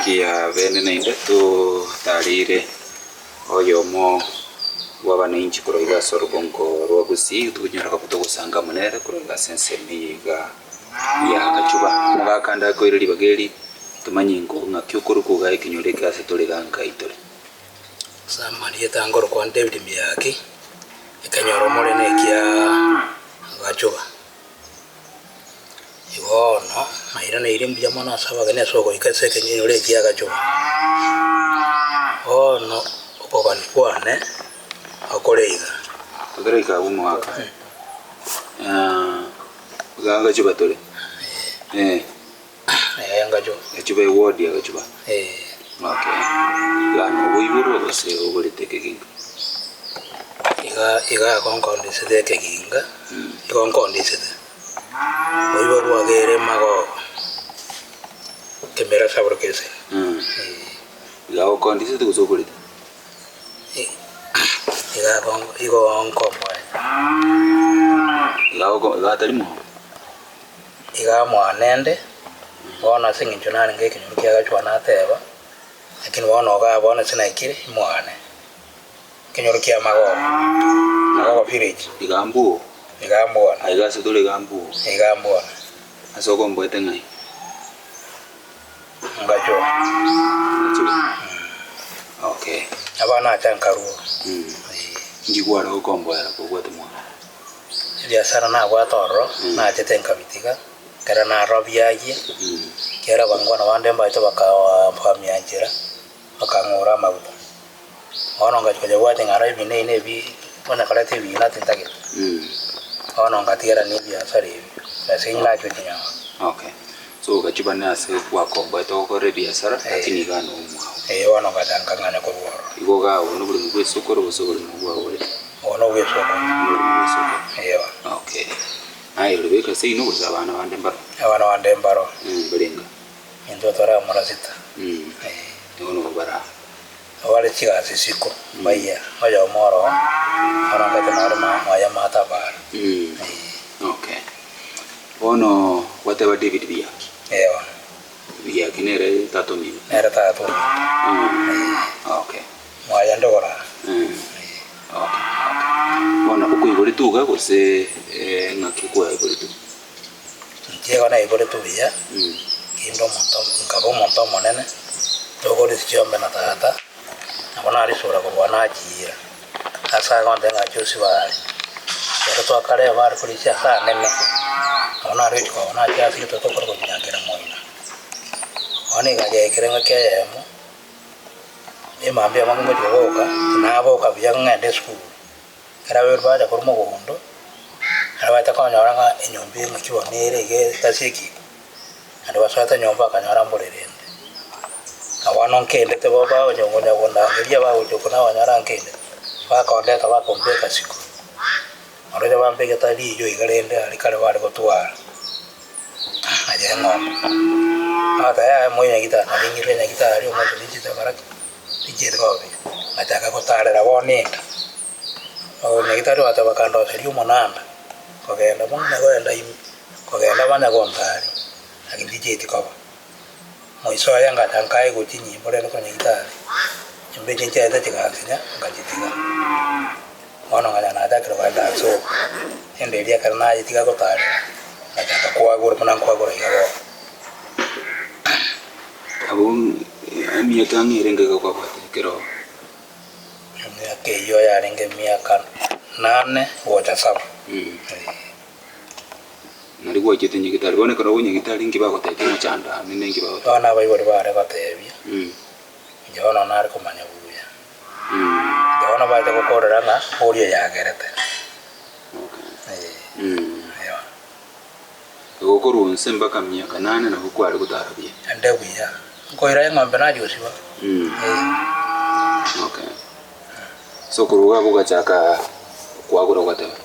Engaki ya bene naende totareire oyomo bw'abananchi korwa iga ase orogongo rwa Gusii, tokonyora koba togosanga amo nere korwa iga ase ensemo eye iga ya Gachuba. Omogaka ndakoire ribaga eri, tomanye ingo ng'aki okorokwa iga ekenyoro eke ase tore iga nkai tore. Ase amarieta nkorokwa David Miyaki, ekenyoro more nekia Gachuba. Igo bono nairaneire mbuya mono ase abageni ase ogoika ase ekenyoro eke kia Gachuba. Bono okogania kwane okore iga. Totaraika abwo omogaka, iga Gachuba tore, eh. Ee Gachuba. Gachuba eward ya Gachuba? Ee. Okay. Iga noboiborwa gose ogorete ekeginga? Iga iga agonkondisete ekeginga, igo nkondisete. Oiborwa agere magogo, kemera saborokese. Iga agokondisete gose ogorete? Iga agon- igo nkomboete. Iga agoko iga atari mwao? Iga mwanende, bono ase eng'encho narenge ekenyoro kia Gachua nateba, lakini bono igaa bono ase naikire imwane. Ekenyoro kia Magogo, Magogo village. Iga mbuo. Iga mbwana. Aiga ase tore iga mbuo. Iga mbwana. Ase okomboete ng'ai? Ngachua. Ngachua. Okay. Abana acha nkarua. Inki kware gokomboera kobwate mwana? Ebiasara nabwate ororo, nachete nkabitiga, ekero narobia ayie, ekiagera abangwana bande mbaete bakamianchera, bakang'ora amaguta. Bono ngachia koyabwatia ng'a aro ebi nebi nebi, onye koreta ebina tintagete. Bono ngatigera na ebiasara ebi, ase inche nachia gochinyora. Okay. So ogachibane ase gwakomboete gokora ebiasara, lakini iga nomwao. Eeh bono ngacha nkang'anya korwa ororo. Igo iga obo noboremo bwa esukuru gose oboremo bwao ore? Obo nobw'esukuru. Noboremo bwa esukuru. Eeh. Okay. Naye ore beka seino gose abana bande mbaro? Abana bande mbaro. Mbarenga? Intwe tore abamura sita. Ee. Nigo nabo bara. Bare chigasi isiko mbayia, oyomo oro orongete nore mwaye matabara. Ee. Okay. Bono gwateba David Biaki? Ee bono. Biaki nere tata omino? Nere tata omino. Ee. Okay. Mwaye ndogorara. Okay, okay. Bono okoiboretwe iga gose ng'aki kwaiboretwe? Inche igo naiboretwe buya, kinde omonto nkaba omonto omonene, tokorisia chiombe na tata, nabo narisura korwa nachiira, ase agontebia ng'a achie osibare. Ekero twakareba bare korisia ase anene, nabo naroche koba nachia ase gete tokore gochinyakera moino. Bono iga yaikire engaki eyemo, emambia amo ngochia koboka, tinaboka buya ng'ende esukuru. Ekero abaibori bacha korwa mogondo, nabo bacha konyora ng'a enyomba eye ng'aki bono ere iga etasiekire, naende basoete nyomba bakanyora mborere ende. Na bono nkendete bo bagocha konya kondangeria bagocha okwo nabanyora nkendete, bakondeta bakombeka isiko, oroche bambegete riyo iga rende aria kare bare gotwara, aye eng'ombe. Bagateba yaya moe nyagitari, nari ng'irwe nyagitari omonto ninchete gokora ki? Ninchete koba buya. Ngachaka gotarera bono enda. Nyagetari ogoteba bakandoseria omonanda, kogenda buna kogenda ime, kogenda banya gontari, lakini tichieti koba. Moiso oye ngacha nkaegwa chinyimbo rende korwa nyagetari, chinyimbo echi nchiaete chigansinya, nkachitiga. Bono nkacha nachakire kogenda ase oko, enda eria ekero nayetiga gotarera, ngachaka koagora buna nkoagora iga bono. Abwo emiaka ang'e erenge iga kwabwate ekero. Emiaka eyio yarenge emiaka nane gocha saba. Nari gwachete nyagitari, bono ekero ogo nyagitari nki bagotebia omochando ande ne nki bagotebia? Bono abaibori bare gotebia, inche bono nare komanya buya. Inche bono bacha gokorera ng'a boria oyagerete. Okay. Eeh. Igo korwa inse mpaka miaka nane nabo kware gotara buya. Ende buya. Nkoira eng'ombe nachia gosiba. Mm. Okay. So korwa iga abwo ogachaka kwagora ogoteba.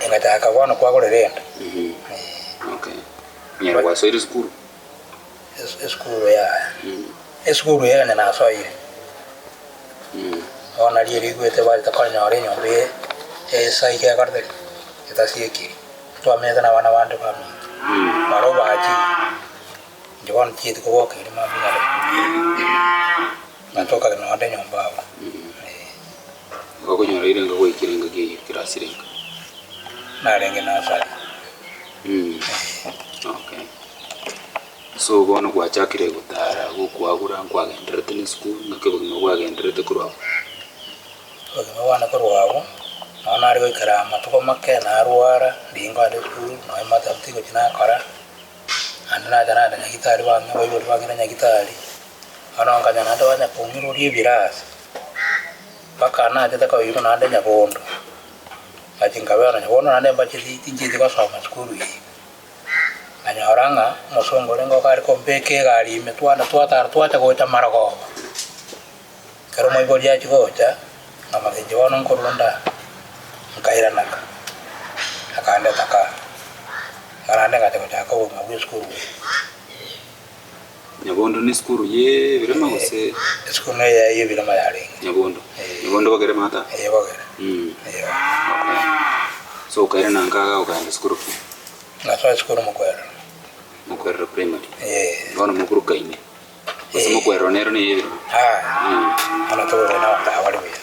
Engachaka bono kwagorera enda. Mhm. Okay. Nyaro gwasoire esukuru? Es- Esukuru yaya. Esukuru eye onye nasoire. Bono nario erigwete bachete konyora enyomba eye esaike ekorete ki? Etasiekiri. Twamenyete nabana bande baminto, barabwo bachire, inche bono nchieti koboka erio mambia ng'ende sukuru. Natoka nonde nyomba abwo. Eh. Okonyora irenga gwaikire engaki eyio kirasi renga? Narenge nursery. Okay. So bono gwachakire gotara gokwagura nkwagendererete na esukuru ng'aki obogima bwagendererete korwa abwo? Obogima bwane korwa abwo, nonye nare goikera amatuko make narwara, ringo ande esukuru, nonye matatu tingochia nakora, naende nacha naenda nyagitari bang'e abaibori bang'ira nyagitari, bono nkanya naende banya kong'iroria ebirasi, mpaka nachete koigwa naende nyabondo, ngachi nkabera nyabondo naende mbacheti tinchieti gosoma esukuru eyio. Nkanyora ng'a omosongo orenge okare kombeka egari ime twana twatara twacha gocha marogoba. Ekero omoibori achia gocha, nkamanya inche bono nkorunda nkairana ka, akandeta ka, iga naende ngacha gochaka obogima bwa esukuru eye. Nyabondo ne esukuru ye ebirema gose? Esukuru neye ya ebirema yarenge. Nyabondo. Nyabondo bogere mata? Eye bogere. Eyo. Okay. So okairana nka iga okaenda esukuru ki? Nasoa esukuru Mokwerero. Mokwerero primary. Ee. Bono moburukaine. Gose Mokwerero nero neye ebirema? Aya. Bono toburukaine abanto aba bare buya.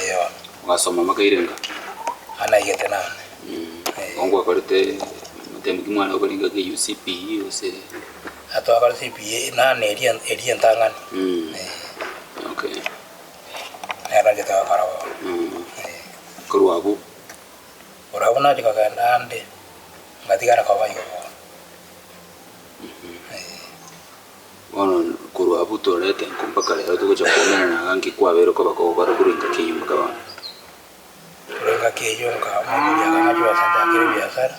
Eyo. Ogasoma mpaka irenga? Anaigete nane. Bono gwakorete matemo ki mwana okore ngaki UCPE gose? Atwakore CPE nane eria eria entang'ani. Okay. Nero inche togokora bono. Korwa abwo? Korwa abwo nachia kogenda ande, ngatigara koba igo bono. Bono korwa abwo torete nko mpaka rero togocha koumerana iga nki kwabeire koba kogokora korwa engaki eyio mpaka bono? Korwa engaki eyio nka omoibori akang'a chibesa nchakere ebiasara,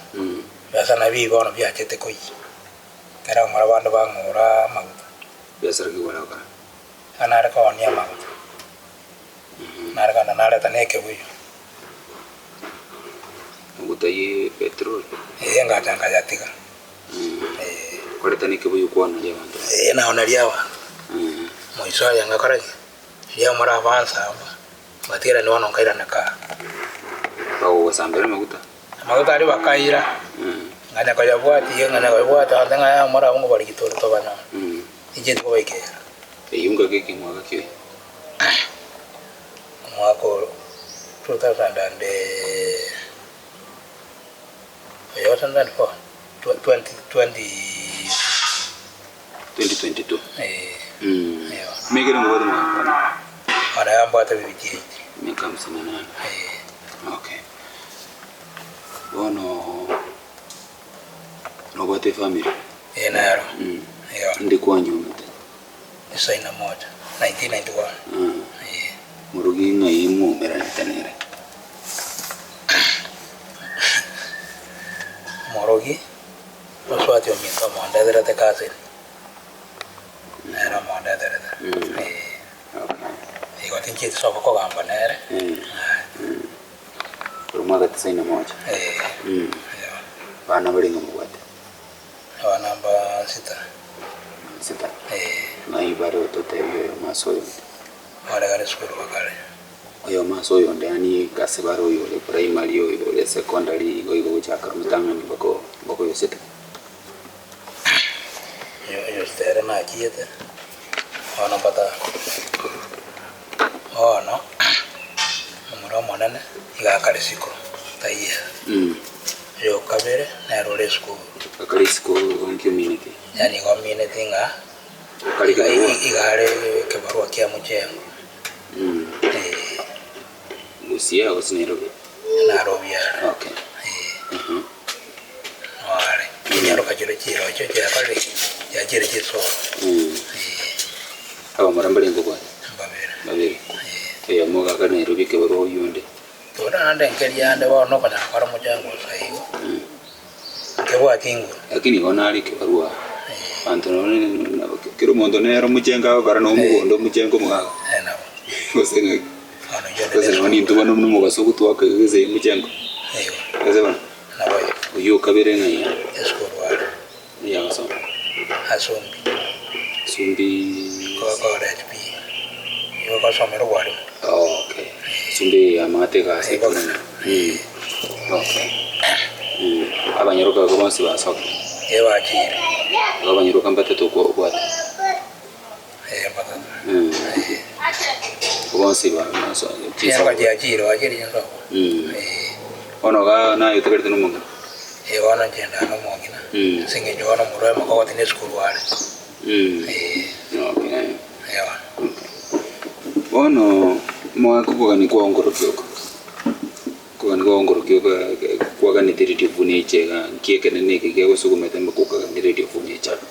ebiasara nabio ebi bono biachete koyia. Ekero abamura bande bang'ora amaguta. Biasara ki kware gokora? Iga nare koonia amaguta, nare kogenda nareta na ekebuyu. Amaguta ye petroli? Ee, ngacha nkayatiga. Ee. Kwareta na ekebuyu kwaoneria abanto? Ee, naoneria abanto. Moiso aye ngakora ki? Riria abamura aba bansamba, ngatigerania bono nkairana kaa. Bagogosambera amaguta? Amaguta aria bakaira, nganya koyabwatia, nganya koyabwatia, abanto ng'a yaya more abwo ngobariki tore tobanyore. Inche tikobaikera. Eyio ngaki ki mwaka ki oyo? Omwaka oro 2000 and oyo 2004, 20 20 2022. Eh, eyo. Miaka ere ngobwate mwaka one? Bono yambwate 58. Miaka hamsini na nane. Eh. Okay. Bono nobwate efamiri? Ee naro. Eyo. Indi kwanyomete? Tisaini na moja, 1991. Ee. Morogi ng'ai mwaumeranete nere? Morogi, mosubati ominto omondeterete cousin, nere omondeterete. Ee. Okay. Igo tinchieti sobo kogamba nere. Korwa mwaka tisaini na moja. Ee. Abana barenge mobwate? Abana mba sita. Sita. Ee. Ng'ai bare ototebie oyomo ase oyonde? Bare gare esukuru bakare. Oyomo ase oyonde yaani ase bare oyo ore primary, oyo ore secondary, igo igo gochaka omotang'ani mpaka mpaka oyo sita. Oyo sita ere nachiete, bono mpaka bono, omomura omonene iga akare isiko taiyo. Oyo okabere nere ore esukuru. Akare isiko igo nki omineti? Yaani igo omineti ng'a Akare ekebarua? iga are ekebarua kia mochengo. Eh. Gusii gose Nairobi? Nairobi are. Okay. Eh. Noare. Chinyaroka chiria chirochio chiakorire ki? Chiachire chisoro. Eh. Abamura mbarenge obwate? Mbabere. Babere. Eh. Oyomo iga akare Nairobi ekebarua oyio onde? Bono naende nkeria ande bono okonyara kore omochango ase igo, nkebwati inguru. Lakini igo nare ekebarua, abanto nonye kera omonto nere omochengo agokora na omogondo omochengo omogaka. Eh nabo. Gose ng'aki? Bono oyio onde Gose nonye nintwe bono buna omogaso ogotwaka iga gose omochengo. Igo. Gose bono? Nabo igo. Oyio okabere ng'ai are? Esukuru are. Ng'ai agosoma? Asumbi. Asumbi. College pi. Igo agosomera obwarimu. Okay. Asumbi ya maate egasi ekonene. Okay. Abanyaroka abwo bonsi basokire? Ee bachire. Igo abanyaroka mbatete okwo obwate? Bonsi ba Chinyaroka chiachire bachire chinsobo. Eh. Bono iga naye otigarete na omong'ina? Eh bono inche ndare na omong'ina, ase eng'encho bono omorware mokogoti na esukuru are. Eh. Okay. Eh bono. Okay. Bono omogaka okogania kwao nkorokia oko? Okogania kwao nkorokia oko kwaganete radio buna eche igaa, nki ekenene eke kiagosugumete mpaka okagania radio buna eche aba?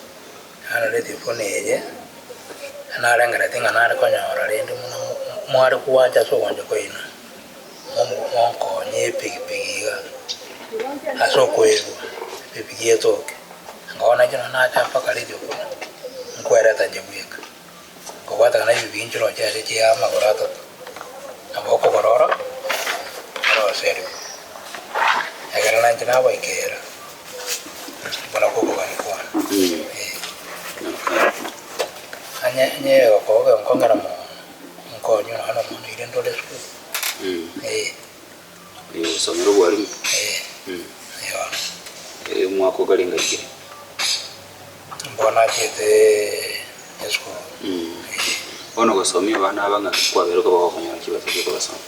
Bono radio buna eye, narengereretie ng'a nare konyora rende buna mware koancha ase ogoancha kwaino. Monkonye epigipigi iga ase okoegwa epigipigi etoke, nkabono inche nonya nacha mpaka radio buna nkwereta inche bweka, nkobwatana na epigipigi nchiroche ase chia amagoro atato, nabo okogora oro oroserigwe, ekero nainche nabaikera buna okogania kwane eh. Onye onye egokoba egonkong'era mono. Nkonywa nonya na omwana oire ndore esukuru. Eh. Gosomera obwarimu. Eh. Eeh. Eh, omwaka okarenge aikire. Mbono nachiete esukuru. Bono gosomia abana aba ng'aki kwabere koba gokonyora chibesa chia okobasomia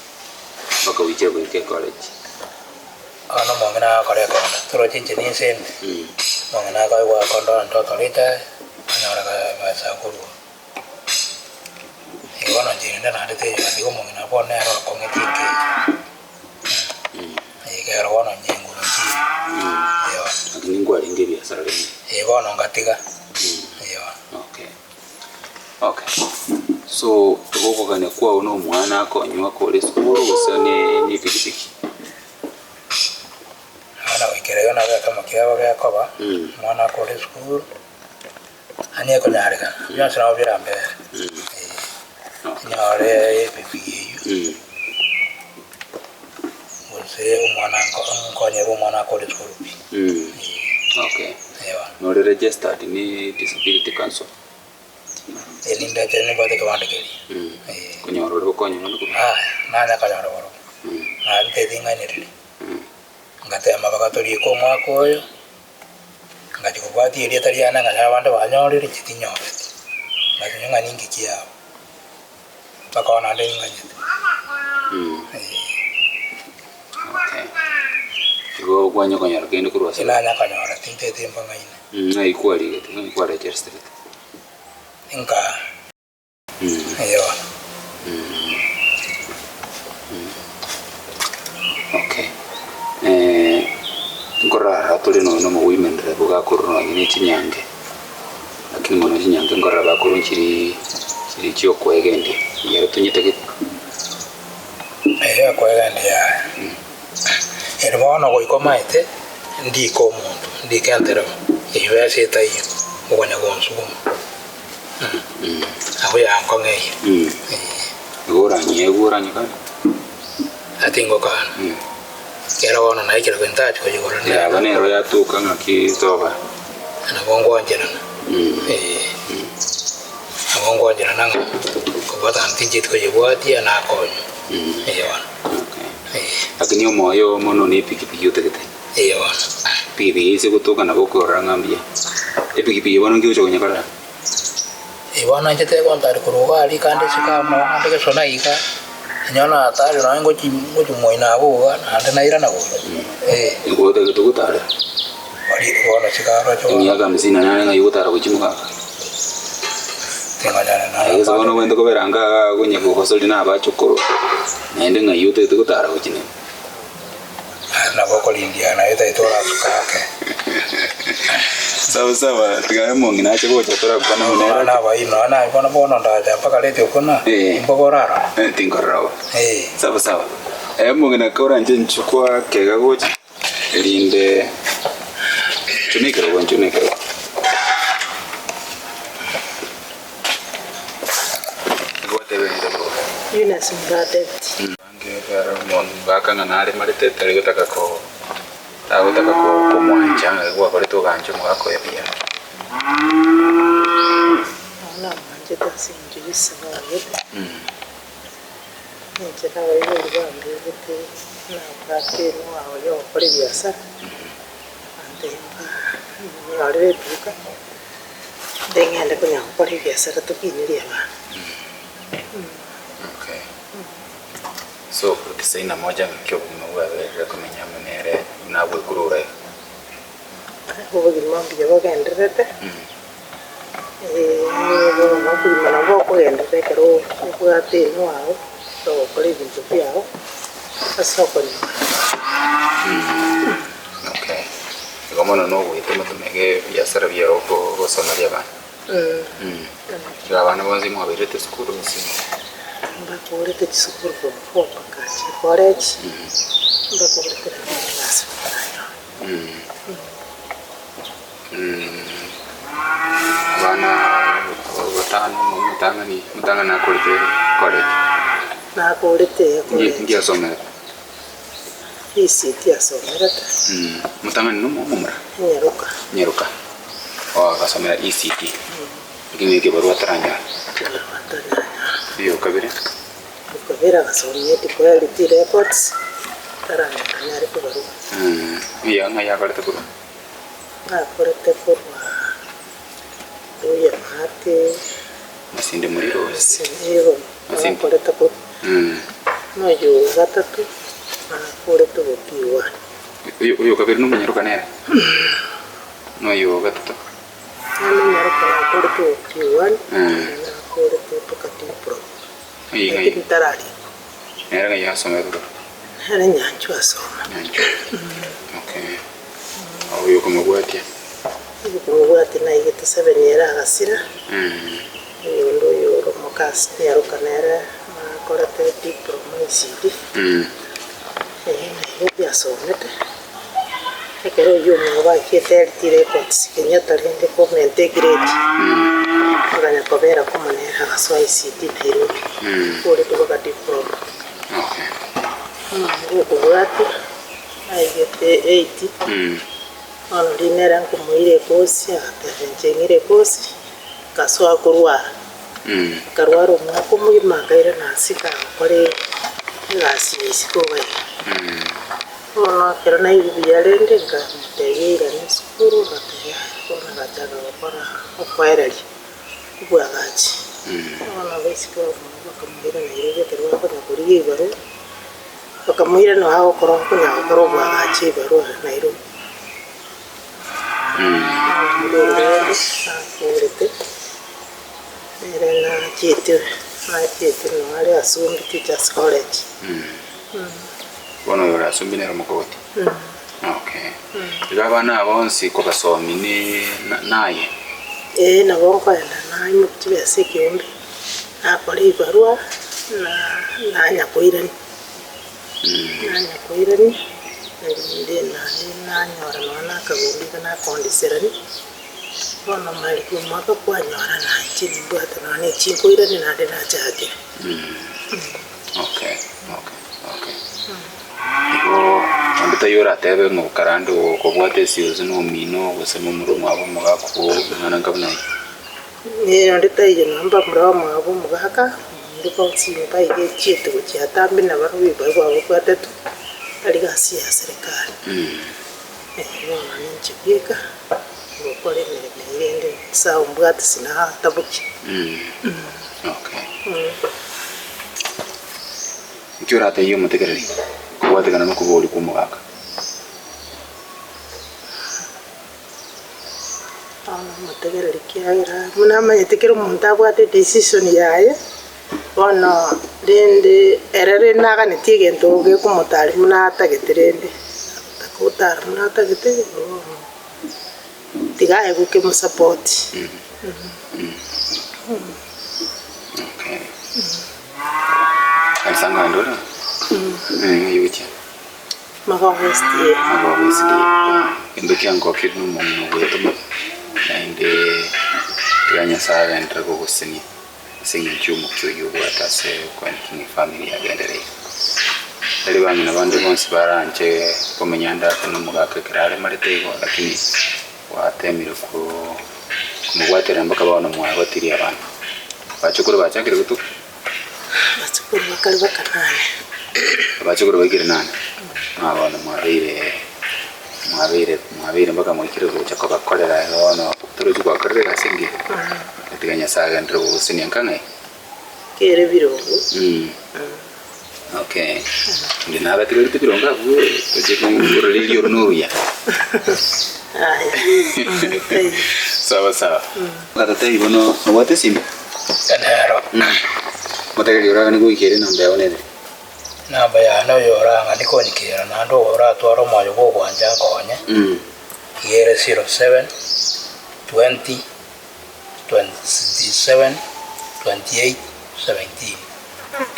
mpaka goichia goika ecollege? Bono omong'ina agakora ekonda, toroche inche ninsende, omong'ina akaigwa akonda ntotore echae, anyora besa akorwa. Igo bono inche rende naende teiyo igo omong'ina bono nere okong'etie enka eye. Ekero bono inche nguru nchiyo, eeh. Lakini nkwarenge ebiasara rende? Eeh bono ngatiga, eeh. Okay, okay. So igo okogania kwao na omwana akonywa akore esukuru gose ne ne epikipiki? Bono goikera igo nabo ekemo kiabo gekoba, omwana akore esukuru. Naende ekonyarekana, bionsi nabo birambere, nyore epipigi eywo, gose omwana nkonyerwe omwana akore esukuru pi. Okay. Eeh. Nore registered ne disability council? Eeh nindeche nimbwate ekebande keria. Eeh. Konyora ore gokonya omwana korwa? Aya, nanya konyora borobwo, naende nteti ng'ainereria, ngatema bagatorika omwaka oyo. Ngachia kobwatia erieta riane nganyora abande banyorire, inche tinyoreti. Ngachia ng'a ninki kiabo, mpaka bono naende ning'anyete. Eeh. Okay. Igo kwanya konyora kende korwa ase. Tinanya konyora, tinteti mbang'aine. Ng'ai kwarigete, ng'ai kwaregisterete? Nka. Eyo. Okay. Nkorora tore nonya na omogoimenere bogakorwa nonya ne chinyange, lakini mono chinyange nkorora bakorwa nchiri chiri chia okoegendia, ekero tonyetagete. Erio okoegendia yaya. Ere bono goika omaete, ndike omonto, ndike entereba, eyio ase etaiyo, okonya gonsuguma. Abwo yankong'eire. Igo oranyegwe oranyekane. Atingokana. Ekero bono naikire gento achia koyigora nere. Yaba nero yatoka ng'aki toba. Nabo ngwancherana. Ee. Nabo ngwancherana ng'a kobwatana tincheti koyebwatia nakonywa. Ee bono. Okay. Ee. Lakini omoyo oo mono ne epikipiki otagete. Ee bono. Epikipiki ase gotoka nabo okorora ng'a mbuya. Epikipiki bono nki ogocha konyekorera? Bono inche tegontari korwa iga aria kande isiko amo naende gesona iga, onye natari nonye ngochi ngochi moino abwo iga naende nairana gocha eh. Nigo otagete gotarera? Bari bono isiko aroche bono. Emiaka hamsini na nane ng'ai ogotara gochia mogaka? Tingonyara Aye gose bono obwenerete kobera nka igaa okonya kogosori na abachokoro, naende ng'ai otagete gotara gochia nere? Nabo okorindia naye taito orasuka ake. Sawa sawa, tiga omong'ina ache gocha torakwane buna ere. Abana abaino, nonya naye bono bono ndacha mpaka reti okwo na Eh. imbobe orarore. Eh, tinkorora bo. Eh. Sawa sawa. Eh, omong'ina koranche inchuo kwa kega gocha erinde inchuo na ekerogo inchuo na ekerogo. Egotebia bo. Eunice Muradetti. Ekero omonto ngaka ng'a naremarete tari gotaka ko tagotaka ko komwancha ng'a gwakorete ogancha omogaka oye buya. Nabo namwanchete ase eng'encho y'isiko agete, ninche nabaibori bambegete nabwate enohau ya ogokora ebiasara, bantebia nyorere eduka, nde ng'ende konya gokora ebiasara tokinerie abana. Okay. So korwa tisaini na moja ng'aki obogima bwaberire komenya amo nere buna abwekurura iga. Obogima mbuya bogendererete, obogima nabo bokogenderera ekero obwate eno ao, ogokora ebinto biao ase okonyora. Okay. Igo mono nogoeta omotomeke ebiasara biao ogosomeria abana. Igo abana bonsi mwabairete esukuru gose? Mbakorete chisukuru form four mpaka chicollege, mbakorete lakini egasi bataranyora. Abana batano omotang'ani omotang'ani nakorete college? Nakorete college. Nki asomerete? ECT asomerete. Omotang'ani nomo omomura? Nyaroka. Nyaroka. Oo agasomera ECT. Lakini ekebarua ataranyora. Ekebarua ataranyora. Oyo okabere? Okabere agasomia Equality Records, taranyora nere ekebarua. Oyo ng'ai akorete korwa? Akorete korwa Luhya Maate. Masinde Muliro gose? Masinde, Masinde. akorete korwa. Noyo ogatato akorete gokigwa. Oyo oyo okabere nomonyaroka nere? Noyo ogatato? Nere omonyaroka akorete gokigwa, naende akorete mpaka diploma. Oyo ng'ai? Lakini tararikwa. Nere ng'ai asomete korwa? Nere Nyanchwa asoma. Nyanchwa. Okay. Oyo okomobwatia? Oyo okomobwatia naigete seven ere agasira. Oyonde oyo ore omokasi nyaroka nere akorete diploma ECD, eye Nairobi asomete. Ekero oyio omwabo achiete health records Kenyatta rende komenta egrade, akanya kobera komo nere agasoa ECD Nairobi, akorete mpaka diploma. Gokobwatia aigete eight, bono riria nere nkomoira ekosi agateba inche ng'ire ekosi. Akasoa korwara, akarwara omwaka omogima akairana ase kagokora egasi ya isiko iga iga. Bono ekero naigwa buya rende nkamotebia airane esukuru, agatebia yaya, bono agachaka gokora okoereria obwagachi. Bono abaiseke bamwabo bakamoira Nairobi ekero bakonya korigia ebarua, bakamoira noo agokora okonya gokora obwagachi ebarua Nairobi. Rende nakorete, nere nachiete nachiete noo are Asumbi Teachers College. Bono oyo ore Asumbi nere omokogoti? Okay. Iga abana aba bonsi kobasomi ne naye? Ee nabo nkoenda naimokia chibesa ekeombe, nakora ebibarua, na nanya koirania. Nanyakoirania, erinde naende nanyora nonya na akagondo iga nakondiserania, bono omoerio omwaka kwanyora nainche nimbwate nonya na echi nkoirania naende nachakire. Okay, okay, okay. Igo onde taiyo oratebe ng'a okarande okobwata esiosi na omino gose momura omwabo omogaka oo omwana nka buna aye. Ee, onde taiyo nonya mbamura bamwabo omogaka, onde bonsi mbaiga echiete gochia atambe nabarabwo ebibae bababwatetwe, tari gasi ya serikali. Bono ninche bweka, ngokora emeremo eye rende sawa mbwate sinatabokia. Okay. Inki oratebie omotegereri kobwatekana nokoboria kw'omogaka? Bono omotegereri ekiagera buna amanyete kera omonto abwate edecision yaye, bono rende ere rende naganetie egento gekomotari buna atagete rende, takotara buna atagete bono tiga aye gokemosupport. Okay. Kanisa ng'ende ore? Ng'ai ogochia? Magogo SDA. Magogo SDA. Egento kiangokire na omong'ina ogwetoma, naende tiga Nyasae agenderere kogosesenia ase eng'encho y'omokia oyio obwate ase okoeneki ng'a efamiri yagendereire. Tari bang'ina bande bonsi baranche komenya ande ake na omogaka ekero aremarete igo, lakini gwatemire komobwaterera mpaka bono mwagotirie abana. Bachokoro bachakire gotuka. Abachukuru bakare bakanane. Abachukuru baikire nane? Ng'a bono mwabeire mwabeire mwabeire mpaka mwaikire gocha kobakorera iga bono torochi gwakorire egasi engiya. Tiga Nyasae agenderere kogosesenia nka ng'ai? Kere birongo. Okay. Onde nabatigarete birongo abwo toche korora erio oro noruya. Aya. Taiyo. Sawa sawa. Gatotebi bono nobwate esimi? Nero. Motegereri oragane goika ere enamba yao nere. Namba yane oyo orang'ani konyikera naende oratware omoyo bw'ogwancha nkonye, iga ere 07 20 27 28 17,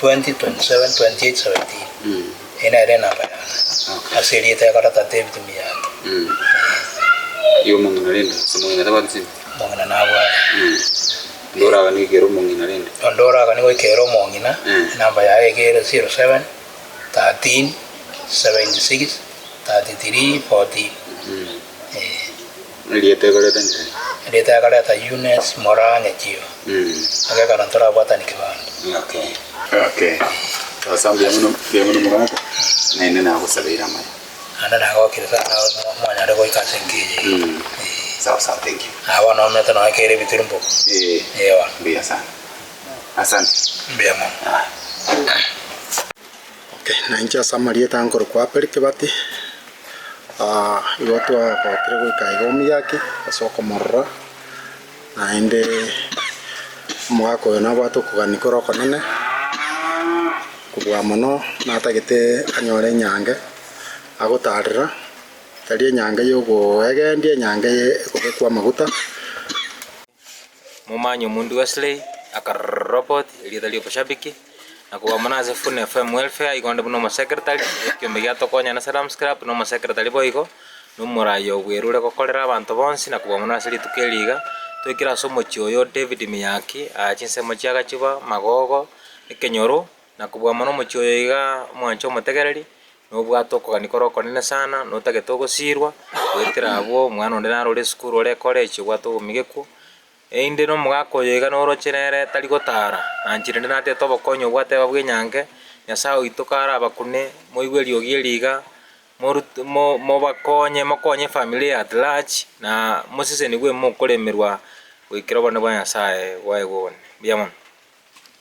20 27 28 17, Eye nere enamba yane ase erieta ya Tata David Miyagi. Igo omong'ina rende, ase omong'ina tabwati simi? Omong'ina nabwate. Onde oraganie goikera omong'ina rende? Onde oraganie goikera omong'ina, enamba yaye iga ere 07 13 76 33 14. Eh. Erieta ekoreta nere? Erieta ekoreta Eunice Moraa Nyachio. Agekero ntorabwatani kebande. Okay. Okay. Sasa mbuya mono, mbuya mono mogaka, naende nagosabeire amaya. Naende nagokire sana mwanyare goika ase enka eye iga. Eh. Sawa sawa, thank you. Aa bono omanyete nonya kere ebitirimboku. Eh. Ee bono. Mbuya sana. Asante. Mbuya mono. Aya. Okay, na inche ase amarieta nkorokwa Abel Kibati, igo twagotire goika iga omiyaki ase okomorora, naende omogaka oyo nabwate okogania kore okonene, kobua mono natagete anyore enyange agotarera, tari enyange ya ogoegendia, enyange ekobekwa amaguta. Momanyi omonto Wesley akarobot erieta ri'oboshabiki, na kobua mono ase Funa FM Welfare, igo onde buna omosecretary, ekiombe gia Tokonyane Salams Club, na omosecretary boigo, na omorai obwerure gokorera abanto bonsi na kobua mono ase rituko eri iga, toikire ase omochie oyo David Miyaki, aa chinsemo chia Gachuba, Magogo, ekenyoro, na kobua mono omochie oyo iga omwanche omotegereri, nobwate okogania kore okonene sana, notagete ogosirwa, goetera abwo omwana onde naro ore esukuru ore ecollege obwate obomigekwo, erinde na omogaka oyo iga noroche nere tari gotara, nanchire rende natete obokonyi obwateba bwa enyange, Nyasaye oito karabakune, moigwe eriogi eri iga, morut mo mobakonye mokonye efamiri eye at large, na mosesenigwe mokoremerwa goikera obonene bwa Nyasaye bwaye bwone. Mbuya mono.